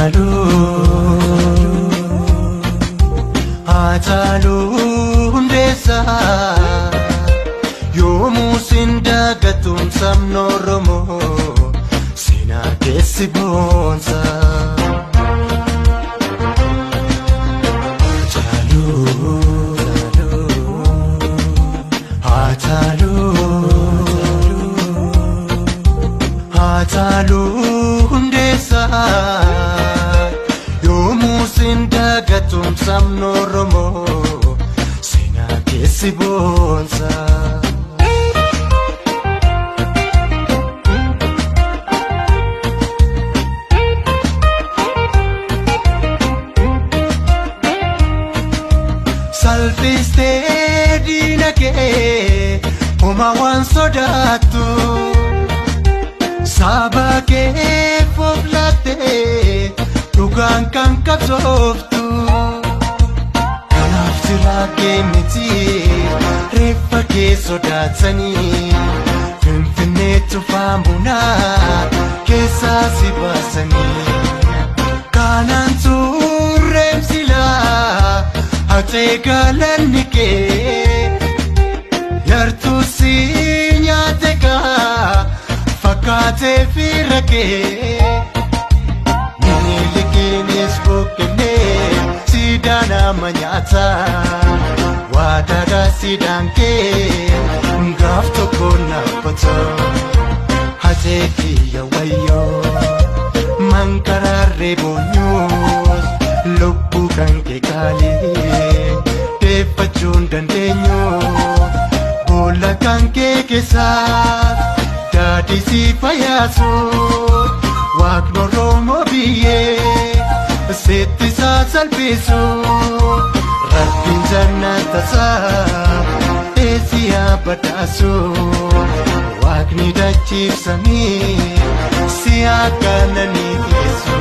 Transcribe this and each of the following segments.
Haacaaluu Haacaaluu Hundeessaa yoomuu sin dagatuun sabni Oromoo seenaa keessi boonsa. Haacaaluu Haacaaluu Haacaaluu Hundeessaa yoomuu sin dagatuun sabni Oromoo seenaa keessi boonsa. Salphistee diina kee homaa waan sodaattu. Saba kee fooflattee dhugaan kan qabsooftu. Kanaaf jiraa kee miti reeffa kee sodaatanii Finfinnee tufaa munaa keessaa si baasanii. Kanaan turreem silaa haqee galanni kee yartuu si nyaate kaa fakkaatee fira kee. Minilikiinis buqqinee siidaa nama nyaata waadaadhaa siidaan kee gaaf tokko naabbata hajee kiyya wayyoo mankaraarree boonyuus lubbuu kan kee qaalii deeffachuun dandeenyu boolla kan kee keessaa daadhii si fayyaasu waaqni Oromoo biyyee sitti isaa salphisu rabbiin jannatasaa eessiyaa badhaasu waaqni dachiifsamii si akkananiisu.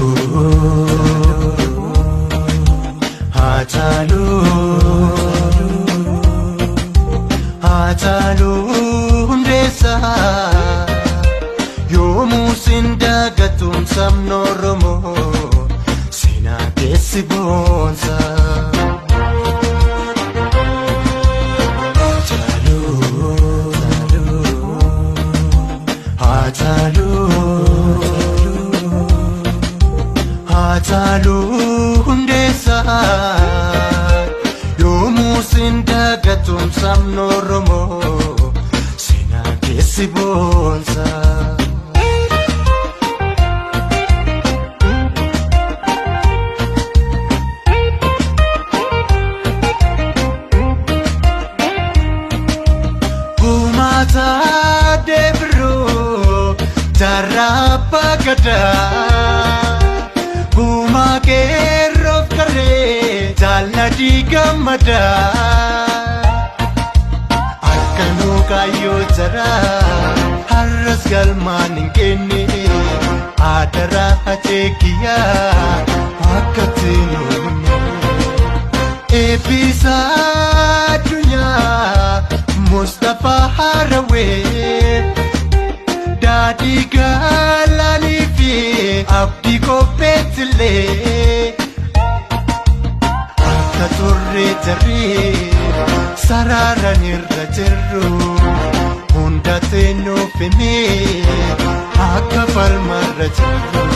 Haacaaluu Haacaaluu Haacaaluu Hundeessaa yoomuu sin dagatuun sabni Oromoo seenaa keessi boonsa. Haacaaluu Haacaaluu Haacaaluu Hundeessaa yoomuu sin dagatuun sabni Oromoo seenaa keessi boonsa. Gumaata deebiruu jaarraa abbaa gadaa gumaa qeerroof qarree jaalladii gammadaa akka nuu kaayyoo jaraa har'as galmaan hin kenne adaraa haceekiyyaa akka tinuunne. Eebbisa addunyaa Mustapha Harawee daadhii galaanii fi abdii qopheettilee akka turre jarree sararaan irra jirru hunda nuuf himee akka falmarra jirru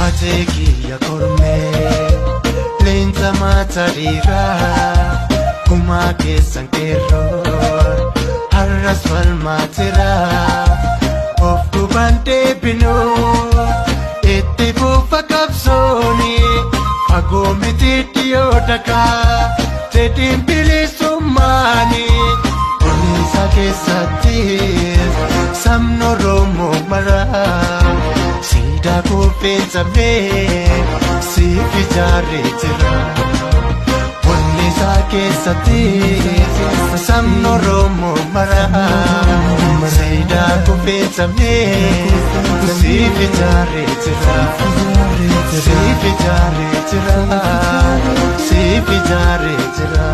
hajee kiyya kormee. Leenca maata dhiiraa kumaa keessan qeerroo har'as falmaatira of duubaan deebinuu itti fufa qabsooni fagoo miti dhiyoo dhagaa jedhiin bilisummaani. Kunis keessatti sabni Oromoo mara siidaa kuufee cabee siif ijaaree jira. Onnee isaa keessatti sabni Oromoo mara siidaa kuufee cabee siif ijaaree jira. Siif ijaaree jira. Siif ijaaree jira.